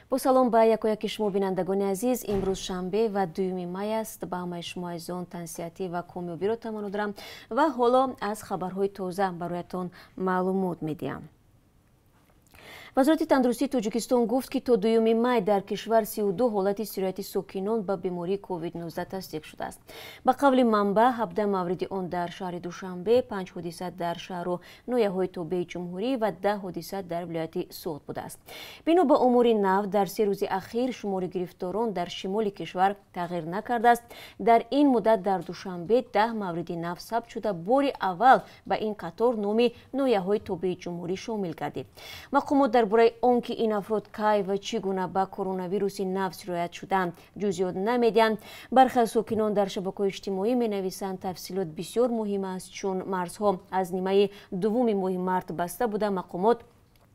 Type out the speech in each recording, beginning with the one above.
Бо салом ба якояки шумо, бинандагони азиз. Имрӯз шанбе ва 2 май аст. Ба ҳамаи шумо азизон тансиҳатӣ ва комёбиро таманно дорам ва ҳоло аз хабарҳои тоза бароятон маълумот медиҳам. Вазорати тандурустии Тоҷикистон гуфт, ки то 2 май дар кишвар 32 ҳолати сирояти сокинон ба бемории COVID-19 тасдиқ шудааст. Ба қавли манбаъ, 17 мавриди он дар шаҳри Душанбе, 5 ҳодиса дар шаҳру ноҳияҳои тобеи ҷумҳурӣ ва 10 ҳодиса дар вилояти Суғд будааст. Бино ба омори нав, дар 3 рӯзи ахир шумори гирифторон дар шимоли кишвар тағйир накардааст. Дар ин муддат дар Душанбе 10 мавриди нав сабт шуда, бори аввал ба ин қатор номи ноҳияҳои тобеи ҷумҳурӣ шомил гардид. Мақомот дар бораи он ки ин афрод кай ва чӣ гуна ба коронавируси нав сироят шуданд, ҷузъиёт намедиҳанд. Бархе аз сокинон дар шабакаҳои иҷтимоӣ менависанд, тафсилот бисёр муҳим аст, чун марзҳо аз нимаи дуввуми моҳи март баста буда, мақомот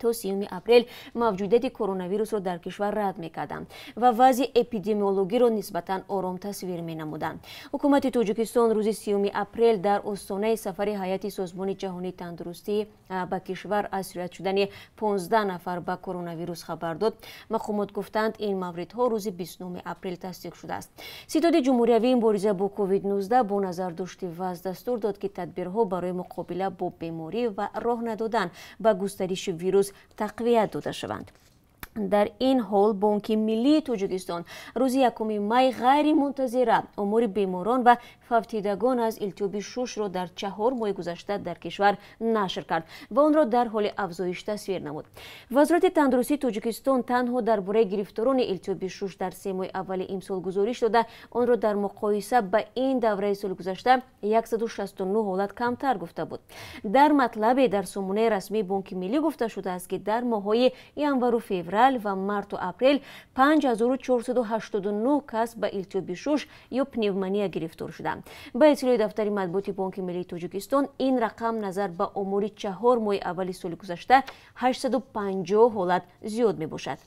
то 30 апрел мавҷудияти коронавирусро дар кишвар рад мекарданд ва вазъи эпидемиологиро нисбатан ором тасвир менамуданд. Ҳукумати Тоҷикистон рӯзи 30 апрел дар остонаи сафари ҳайати Созмони ҷаҳонии тандурустӣ ба кишвар аз сироят шудани 15 нафар ба коронавирус хабар дод. Мақомот гуфтанд, ин мавридҳо рӯзи 29 апрел тасдиқ шудааст. Ситоди ҷумҳуриявии мубориза бо COVID-19 бо назардошти вазъ дастур дод, ки тадбирҳо барои муқобила бо беморӣ ва роҳ надодан ба густариши вирус тақвият дода шаванд. Дар ин ҳол Бонки миллии Тоҷикистон рӯзи 1 май ғайримунтазира омори беморон ва фавтидагон аз илтиҳоби шушро дар 4 моҳи гузашта дар кишвар нашр кард ва онро дар ҳоли афзоиш тасвир намуд. Вазорати тандурустии Тоҷикистон танҳо дар бораи гирифторони илтиҳоби шуш дар 3 моҳи аввали имсол гузориш дода, онро дар муқоиса ба ин давраи соли гузашта 169 ҳолат камтар гуфта буд. Дар матлабе дар сомонаи расмии Бонки миллӣ гуфта шудааст, ки дар моҳҳои январу феврал ва марту апрел 5489 кас ба илтиҳоби шуш ё пневмония гирифтор шуданд. Ба иттилои дафтари матбуоти Бонки миллии Тоҷикистон, ин рақам назар ба омори 4 моҳи аввали соли гузашта 850 ҳолат зиёд мебошад.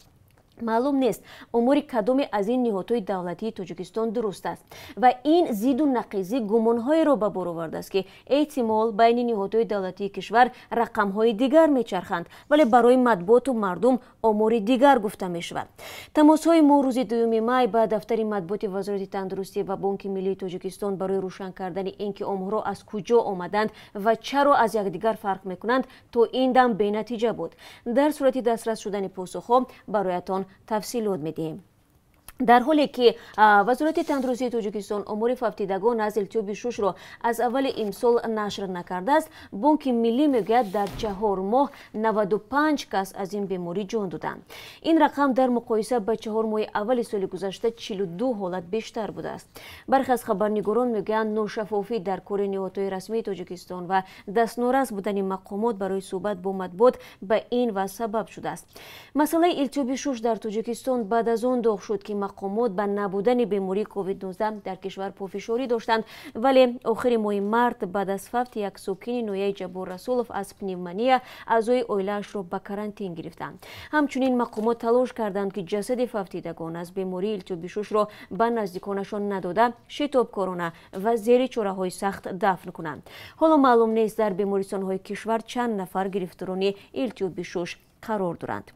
Маълум нест, омори кадоме аз ин ниҳодҳои давлатии Тоҷикистон дуруст аст ва ин зиду нақизӣ гумонҳоеро ба бор овардааст, ки эҳтимол байни ниҳодҳои давлатии кишвар рақамҳои дигар мечарханд, вале барои матбуоту мардум омори дигар гуфта мешавад. Тамосҳои мо рӯзи 2 май ба дафтари матбуоти Вазорати тандурустӣ ва Бонки миллии Тоҷикистон барои рӯшан кардани ин ки оморҳо аз куҷо омаданд ва чаро аз якдигар фарқ мекунанд, то ин дам бенатиҷа буд. Дар сурати дастрас шудани посухҳо бароятон тафсилот медиҳем. Дар ҳоле ки Вазорати тандурустии Тоҷикистон омори фавтидагон аз илтиҳоби шушро аз аввали имсол нашр накардааст, Бонки миллӣ мегӯяд, дар 4 моҳ 95 кас аз ин беморӣ ҷон доданд. Ин рақам дар муқоиса ба 4 моҳи аввали соли гузашта 42 ҳолат бештар будааст. Бархе аз хабарнигорон мегӯянд, ношаффофӣ дар кори ниҳодҳои расмии Тоҷикистон ва дастнорас будани мақомот барои суҳбат бо матбуот ба ин вазъ сабаб шудааст. Масъалаи илтиҳоби шуш дар Тоҷикистон баъд аз он доғ шуд, ки мақомот ба набудани бемории COVID-19 дар кишвар пофишорӣ доштанд, вале охири моҳи март баъд аз фавти як сокини ноҳияи Ҷаббор Расулов аз пневмония аъзои оилаашро ба карантин гирифтанд. Ҳамчунин мақомот талош карданд, ки ҷасади фавтидагон аз бемории илтиҳоби шушро ба наздиконашон надода, шитобкорона ва зери чораҳои сахт дафн кунанд. Ҳоло маълум нест, дар бемористонҳои кишвар чанд нафар гирифторони илтиҳоби шуш қарор доранд.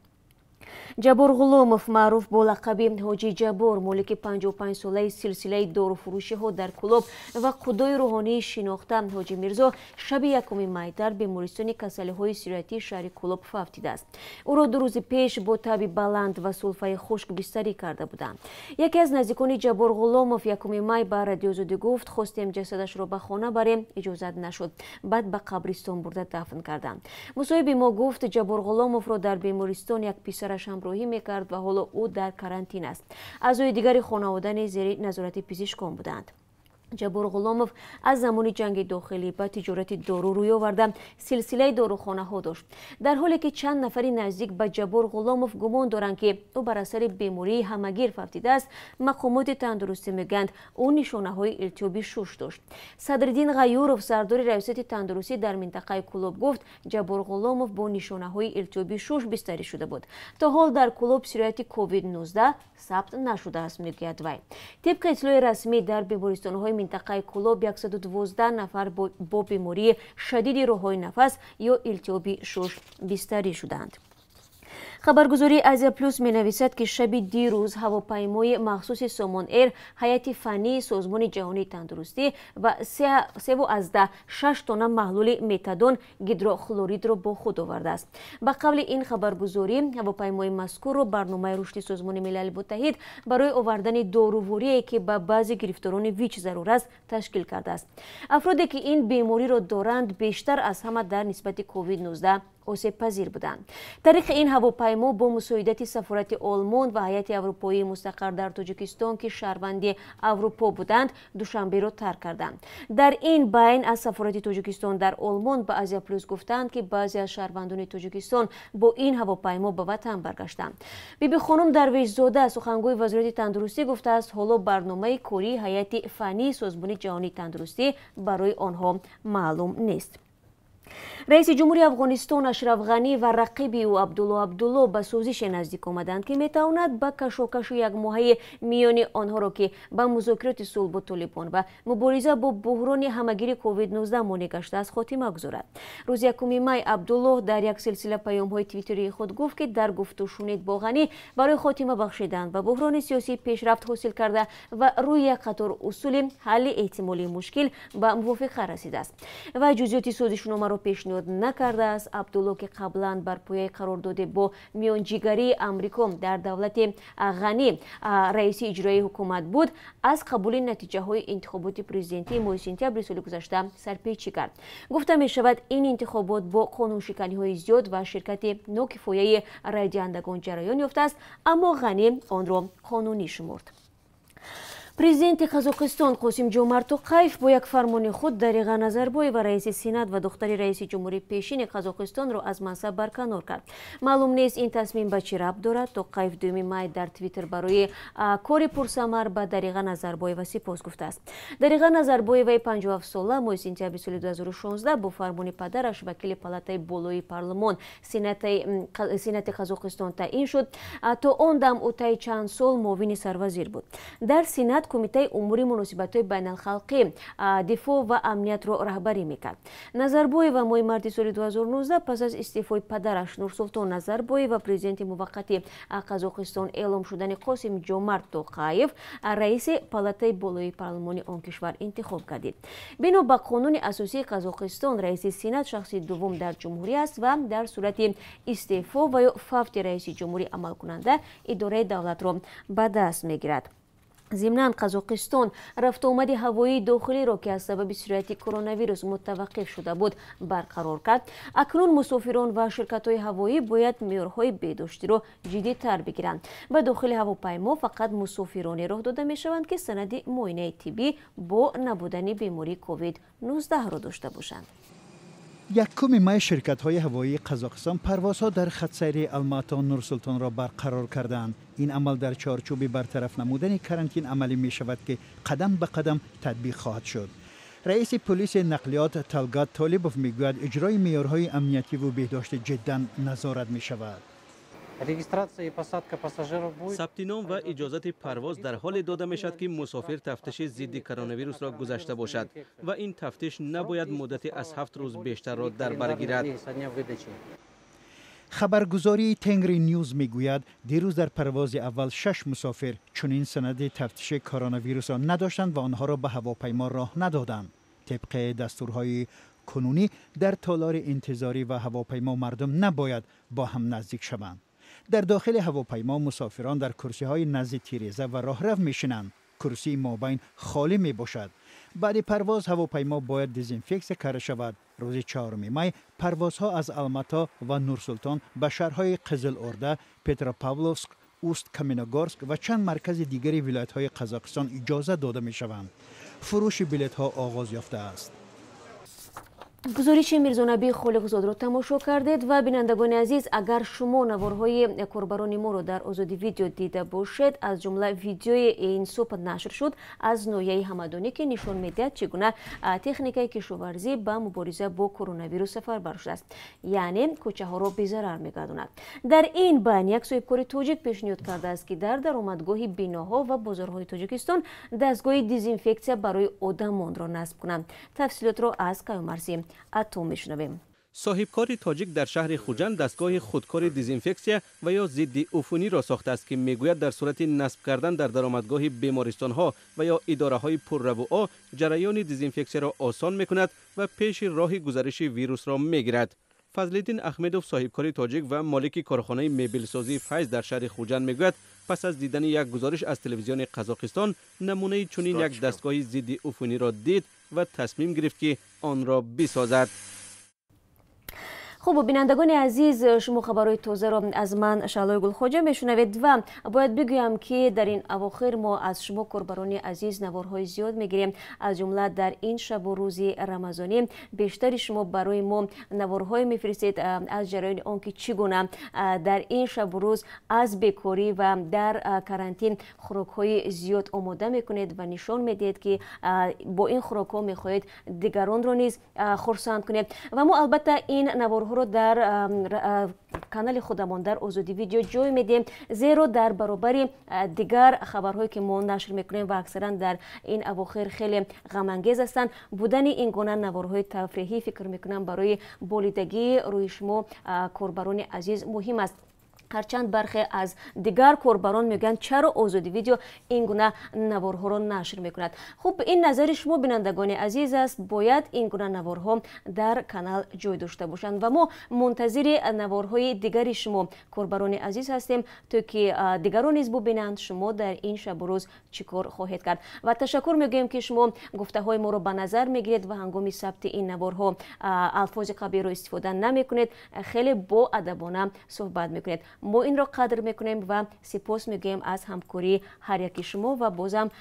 Ҷаббор Ғуломов, маъруф бо лақаби Ҳоҷи Ҷаббор, молики 55-солаи силсилаи доруфурӯшиҳо дар Кӯлоб ва қудои рӯҳонии шинохта Ҳоҷи Мирзо шаби 1 май дар бемористони касалиҳои сироятии шаҳри Кӯлоб фавтидааст. Ӯро 2 рӯзи пеш бо таби баланд ва сулфаи хушк бистарӣ карда буданд. Яке аз наздикони Ҷаббор Ғуломов 1 май ба Радиоозодӣ гуфт, хостем ҷасадашро ба хона барем, иҷозат нашуд. Баъд ба қабристон бурда дафн карданд. Мусоҳиби мо гуфт, Ҷаббор Ғуломовро дар бемористон як писараш ҳамроҳӣ мекард ва ҳоло ӯ дар карантин аст. Аъзои дигари хонавода низ зери назорати пизишкон буданд. Ҷаббор Ғуломов аз замони ҷанги дохилӣ ба тиҷорати дору рӯй оварда, силсилаи дорухонаҳо дошт. Дар ҳоле ки чанд нафари наздик ба Ҷаббор Ғуломов гумон доранд, ки ӯ бар асари бемории ҳамагир фавтидааст, мақомоти тандурустӣ мегӯянд, ӯ нишонаҳои илтиҳоби шуш дошт. Садриддин Ғаюров, сардори раёсати тандурустӣ дар минтақаи Кӯлоб гуфт, Ҷаббор Ғуломов бо нишонаҳои илтиҳоби шуш бистарӣ шуда буд. То ҳол дар Кӯлоб сирояти COVID-19 сабт нашудааст, мегӯяд вай. Тибқи иттилои расмӣ, дар бемористонҳои минтақаи Кӯлоб 112 нафар бо бемории шадиди роҳҳои нафас ё илтиҳоби шуш бистарӣ шуданд. Хабаргузории Азия Плюс менависад, ки шаби дирӯз ҳавопаймои махсуси Сомон Эйр ҳайати фаннии Созмони ҷаҳонии тандурустӣ ва 3,6 тонна маҳлули метадон гидрохлоридро бо худ овардааст. Ба қавли ин хабаргузорӣ, ҳавопаймои мазкурро барномаи рушди Созмони Милали Муттаҳид барои овардани доруворие, ки ба баъзе гирифторони ВИЧ зарур аст, ташкил кардааст. Афроде, ки ин бемориро доранд, бештар аз ҳама дар нисбати COVID-19 осебпазир буданд. Тариқи ин ҳавопаймо бо мусоидати сафорати Олмон ва ҳайати аврупоии мустақар дар Тоҷикистон, ки шаҳрванди Аврупо буданд, Душанберо тарк карданд. Дар ин байн аз сафорати Тоҷикистон дар Олмон ба Азия Плюс гуфтанд, ки баъзе аз шаҳрвандони Тоҷикистон бо ин ҳавопаймо ба ватан баргаштанд. Бибихонум Дарвешзода, сухангӯи Вазорати тандурустӣ, гуфтааст, ҳоло барномаи кории ҳайати фаннии Созмони ҷаҳонии тандурустӣ барои онҳо маълум нест. Раиси ҷумҳури Афғонистон Ашраф Ғанӣ ва рақиби ӯ Абдулло Абдулло ба созише наздик омаданд, ки метавонад ба кашокашу якмоҳаи миёни онҳоро, ки ба музокироти сулҳ бо Толибон ва мубориза бо буҳрони ҳамагири COVID-19 монеъ гаштааст, хотима гузорад. Рӯзи 1 май Абдуллоҳ дар як силсила паёмҳои твиттерии худ гуфт, ки дар гуфтушунид бо Ғанӣ барои хотима бахшидан ба буҳрони сиёсӣ пешрафт ҳосил карда ва рӯи як қатор усули ҳалли эҳтимолии мушкил ба мувофиқа расидааст ва ҷузъиёти созишномаро пешниҳод накардааст. Абдулло, ки қаблан бар пояи қарордоде бо миёнҷигарии Амрико дар давлати Ғанӣ раиси иҷроии ҳукумат буд, аз қабули натиҷаҳои интихоботи президентии моҳи сентябри соли гузашта сарпечӣ кард. Гуфта мешавад, ин интихобот бо қонуншиканиҳои зиёд ва ширкати нокифояи райдиҳандагон ҷараён ёфтааст, аммо Ғанӣ онро қонунӣ шумурд. Президенти Қазоқистон Қосим Ҷомарт Тоқаев бо як фармони худ Дариға Назарбоева, раиси Сенат ва духтари раиси ҷумҳурии пешини Қазоқистонро аз мансаб барканор кард. Маълум нест, ин тасмим ба чӣ рабт дорад. Тоқаев 2 май дар Твиттер барои кори пурсамар ба Дариға Назарбоева сипос гуфтааст. Дариға Назарбоеваи 57-сола моҳи сентябри соли 2016 бо фармони падараш вакили палатаи болоии парлумон Сенати Қазоқистон таъин шуд. То он дам ӯ таи чанд сол муовини сарвазир буд. Дар Сенат Кумитаи умури муносибатҳои байналхалқӣ, дифоъ ва амниятро раҳбарӣ мекард. Назарбоева моҳи марти соли 2019 пас аз истеъфои падараш Нурсултон Назарбоев ва президенти муваққати Қазоқистон эълом шудани Қосим Ҷомарт Тоқаев раиси палатаи болоии парлумони он кишвар интихоб гардид. Бино ба қонуни асосии Қазоқистон, раиси Сенат шахси дуввум дар ҷумҳурӣ аст ва дар сурати истеъфо ва ё фавти раиси ҷумҳурӣ амалкунанда идораи давлатро ба даст мегирад. Зимнан, Қазоқистон рафтуомади ҳавоии дохилиро, ки аз сабаби сирояти коронавирус мутаваққиф шуда буд, барқарор кард. Акнун мусофирон ва ширкатҳои ҳавоӣ бояд меъёрҳои беҳдоштиро ҷиддитар бигиранд. Ба дохили ҳавопаймо фақат мусофироне роҳ дода мешаванд, ки санади муоинаи тиббӣ бо набудани бемории COVID-19-ро дошта бошанд. 1 май ширкатҳои ҳавоии Қазоқистон парвозҳо дар хатсайри Алмато Нурсултонро барқарор карданд. Ин амал дар чорчӯби бартараф намудани карантин амалӣ мешавад, ки қадам ба қадам татбиқ хоҳад шуд. Раиси полиси нақлиёт Талгат Толибов мегӯяд, иҷрои меъёрҳои амниятиву беҳдошти ҷиддан назорат мешавад. Сабти ном ва иҷозати парвоз дар ҳоле дода мешавад, ки мусофир тафтиши зидди коронавирусро гузашта бошад ва ин тафтиш набояд муддати аз 7 рӯз бештарро дар бар гирад. Хабаргузории Тенгри Ньюз мегӯяд, дирӯз дар парвози аввал шаш мусофир чунин санади тафтиши коронавирусро надоштанд ва онҳоро ба ҳавопаймо роҳ надоданд. Тибқи дастурҳои кунунӣ, дар толори интизорӣ ва ҳавопаймо мардум набояд бо ҳам наздик шаванд. Дар дохили ҳавопаймо мусофирон дар курсиҳои назди тиреза ва роҳрав мешинанд, курсии мобайн холӣ мебошад. Баъди парвоз ҳавопаймо бояд дезинфексия карда шавад. Рӯзи 4 май парвозҳо аз Алмато ва Нурсултон ба шаҳрҳои Қизил Орда, Петропавловск, Уст Каменогорск ва чанд маркази дигари вилоятҳои Қазоқистон иҷоза дода мешаванд. Фурӯши билетҳо оғоз ёфтааст. Гузориши Мирзонаби Холиқзодро тамошо кардед ва, бинандагони азиз, агар шумо наворҳои корбарони моро дар Озоди Видео дида бошед, аз ҷумла видеои ин субҳ нашр шуд аз ноҳияи Ҳамадонӣ, ки нишон медиҳад, чӣ гуна техникаи кишоварзӣ ба мубориза бо коронавирус сафарбар шудааст, яъне кӯчаҳоро безарар мегардонад. Дар ин байн як соҳибкори тоҷик пешниҳод кардааст, ки дар даромадгоҳи биноҳо ва бозорҳои Тоҷикистон дастгоҳи дезинфексия барои одамонро насб кунанд. Тафсилотро аз Каюмарси Атом мешунавем. Соҳибкори тоҷик дар шаҳри Хуҷанд дастгоҳи худкори дезинфексия ва ё зидди уфуниро сохтааст, ки мегӯяд, дар сурати насб кардан дар даромадгоҳи бемористонҳо ва ё идораҳои пурравуо ҷараёни дезинфексияро осон мекунад ва пеши роҳи гузариши вирусро мегирад. Фазлиддин Аҳмедов, соҳибкори тоҷик ва молики корхонаи мебелсозии «Файз» дар шаҳри Хуҷанд, мегӯяд, пас аз дидани як гузориш аз телевизиони Қазоқистон намунаи чунин як дастгоҳи зидди уфуниро дид ва тасмим гирифт, ки онро бисозад. Хуб, бинандагони азиз, шумо хабарҳои тозаро аз ман, Шаҳлои Гулхоҷа, мешунавед ва бояд бигӯям, ки дар ин авохир мо аз шумо, корбарони азиз, наворҳои зиёд мегирем. Аз ҷумла дар ин шабу рӯзи рамазонӣ бештари шумо барои мо наворҳое мефиристед аз ҷараёни он ки чӣ гуна дар ин шабу рӯз аз бекорӣ ва дар карантин хӯрокҳои зиёд омода мекунед ва нишон медиҳед, ки бо ин хӯрокҳо мехоҳед дигаронро низ хурсанд кунед. Ва мо албатта ин наворҳоро дар канали худамон, дар Озодӣ Видео, ҷой медиҳем, зеро дар баробари дигар хабарҳое, ки мо нашр мекунем ва аксаран дар ин авохир хеле ғамангез ҳастанд, будани ин гуна наворҳои тафриҳӣ, фикр мекунам, барои болидагии рӯҳи шумо, корбарони азиз, муҳим аст. Ҳарчанд бархе аз дигар корбарон мегӯянд, чаро Озодӣ Видео ин гуна наворҳоро нашр мекунад. Хуб, ин назари шумо, бинандагони азиз, аст. Бояд ин гуна наворҳо дар канал ҷой дошта бошанд ва мо мунтазири наворҳои дигари шумо, корбарони азиз, ҳастем, то ки дигарон низ бубинанд, шумо дар ин шабу рӯз чӣ кор хоҳед кард. Ва ташаккур мегӯем, ки шумо гуфтаҳои моро ба назар мегиред ва ҳангоми сабти ин наворҳо алфози қабеҳро истифода намекунед, хеле боадабона суҳбат мекунед. Мо инро қадр мекунем ва сипос мегӯем аз ҳамкории ҳар яки шумо ва бозам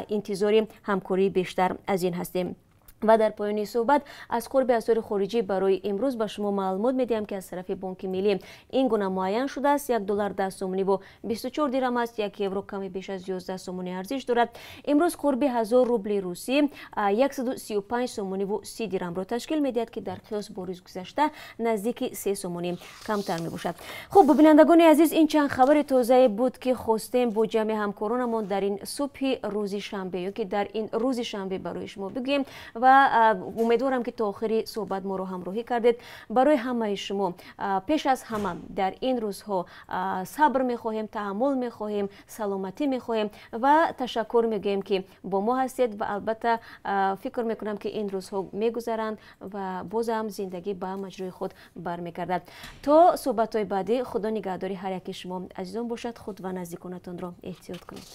интизори ҳамкории бештар аз ин ҳастем. Ва дар поёни суҳбат аз қурби асъори хориҷӣ барои имрӯз ба шумо маълумот медиҳам, ки аз тарафи Бонки Миллӣ ин гуна муайян шудааст: 1 доллар 10 сомониву 24 дирам аст, 1 евро каме беш аз 11 сомонӣ арзиш дорад. Имрӯз қурби 1000 рубли русӣ 135 сомониву 30 дирамро ташкил медиҳад, ки дар қиёс бо рӯзи гузашта наздики 3 сомонӣ камтар мебошад. Хуб, бинандагони азиз, ин чанд хабари тозае буд, ки хостем бо ҷамъи ҳамкоронамон дар ин субҳи рӯзи шанбе ё ки дар ин рӯзи шанбе барои шумо бигӯем ва умедворам, ки то охири суҳбат моро ҳамроҳӣ кардед. Барои ҳамаи шумо пеш аз ҳама дар ин рӯзҳо сабр мехоҳем, таҳаммул мехоҳем, саломатӣ мехоҳем ва ташаккур мегӯем, ки бо мо ҳастед. Ва албатта фикр мекунам, ки ин рӯзҳо мегузаранд ва бозам зиндагӣ ба маҷрои худ бармегардад. То суҳбатҳои баъдӣ, Худо нигаҳдори ҳар яки шумо азизон бошад. Худ ва наздиконатонро эҳтиёт кунед.